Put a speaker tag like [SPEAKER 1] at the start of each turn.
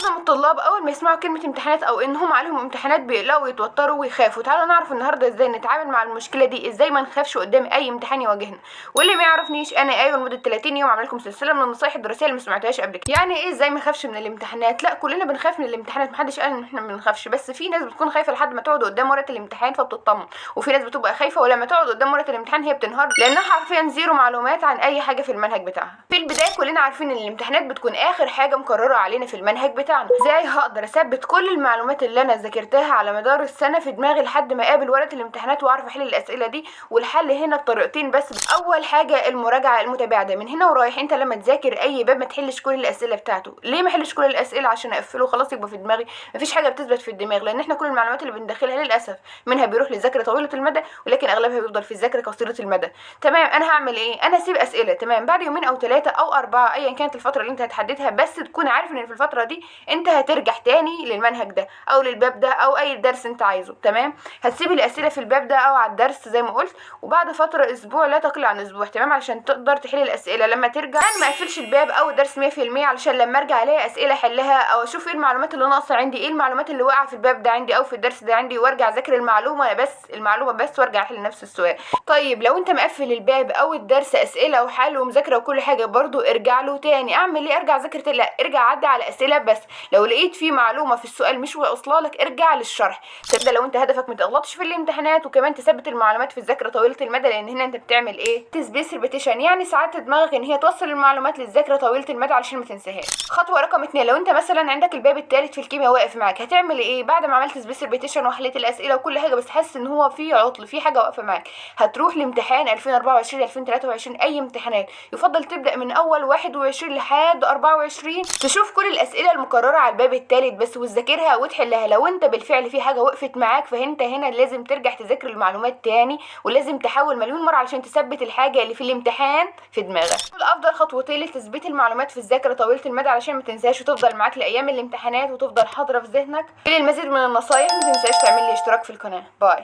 [SPEAKER 1] معظم الطلاب اول ما يسمعوا كلمة امتحانات او انهم عليهم امتحانات بيقلقوا ويتوتروا ويخافوا. تعالوا نعرف النهارده ازاي نتعامل مع المشكلة دي، ازاي ما نخافش قدام اي امتحان يواجهنا. واللي ما يعرفنيش انا ايوه لمدة 30 يوم عامل لكم سلسلة من النصايح الدراسية اللي ما سمعتهاش قبل كده. يعني ايه ازاي ما نخافش من الامتحانات؟ لا، كلنا بنخاف من الامتحانات، محدش قال ان احنا ما بنخافش، بس في ناس بتكون خايفة لحد ما تقعد قدام ورقة الامتحان فبتطمن، وفي ناس بتبقى خايفة ولما تقعد قدام ورقة الامتحان هي بتنهار لانها حرفيا zero معلومات عن اي حاجة في المنهج بتاعها. في البداية كلنا عارفين ان الامتحانات بتكون اخر حاجة مقررة علينا في المنهج بتاعنا. ازاي هقدر اثبت كل المعلومات اللي انا ذاكرتها على مدار السنة في دماغي لحد ما اقابل ورقة الامتحانات واعرف احل الاسئلة دي؟ والحل هنا بطريقتين بس. اول حاجة المراجعة المتباعده، من هنا ورايح انت لما تذاكر اي باب ما تحلش كل الاسئلة بتاعته. ليه ما احلش كل الاسئلة؟ عشان اقفله خلاص يبقى في دماغي. مفيش حاجة بتثبت في الدماغ، لان احنا كل المعلومات اللي بندخلها للاسف منها بيروح للذاكرة طويلة المدى، ولكن اغلبها بيفضل في الذاكرة قصيرة المدى. تمام، انا هعمل ايه؟ انا اسيب اسئلة، تمام، بعد يومين او 3 او 4 ايا كانت الفترة اللي انت هتحددها، بس تكون عارف ان في الفترة دي انت هترجع تاني للمنهج ده او للباب ده او اي درس انت عايزه. تمام، هتسيب الاسئلة في الباب ده او على الدرس زي ما قلت، وبعد فترة اسبوع لا تقل عن اسبوع، تمام، علشان تقدر تحل الاسئلة لما ترجع. انا ما اقفلش الباب او الدرس 100% علشان لما ارجع الاقي اسئلة احلها او اشوف ايه المعلومات اللي ناقصه عندي، ايه المعلومات اللي واقعه في الباب ده عندي او في الدرس ده عندي، وارجع اذاكر المعلومة بس، المعلومة بس، وارجع احل نفس السؤال. طيب لو انت مقفل الباب او الدرس اسئلة وحل ومذاكره وكل حاجة، برضو ارجع له تاني. اعمل ايه؟ ارجع اذاكر تاني؟ لا، ارجع عدي على اسئلة بس. لو لقيت في معلومة في السؤال مش واصله لك ارجع للشرح. تبدا لو انت هدفك ما تغلطش في الامتحانات، وكمان تثبت المعلومات في الذاكرة طويلة المدى، لان هنا انت بتعمل ايه؟ spaced repetition، يعني ساعات دماغك ان هي توصل المعلومات للذاكرة طويلة المدى علشان ما تنساهاش. خطوة رقم 2، لو انت مثلا عندك الباب الثالث في الكيمياء واقف معاك، هتعمل ايه بعد ما عملت spaced repetition وحليت الاسئلة وكل حاجة، بس حاسس ان هو في عطل، في حاجة واقفة معاك؟ هتروح لامتحان 2024 2023 اي امتحانات، يفضل تبدا من اول 21 لحد 24، تشوف كل الاسئلة المكرره على الباب الثالث بس وتذاكرها وتحلها. لو انت بالفعل في حاجة وقفت معاك فانت هنا لازم ترجع تذاكر المعلومات تاني، ولازم تحاول مليون مرة علشان تثبت الحاجة اللي في الامتحان في دماغك. الافضل خطوتين لتثبيت المعلومات في الذاكرة طويلة المدى علشان ما تنساهاش وتفضل معاك لايام الامتحانات وتفضل حاضره في ذهنك. للمزيد من النصايح ما تنساش تعمل لي اشتراك في القناة. bye.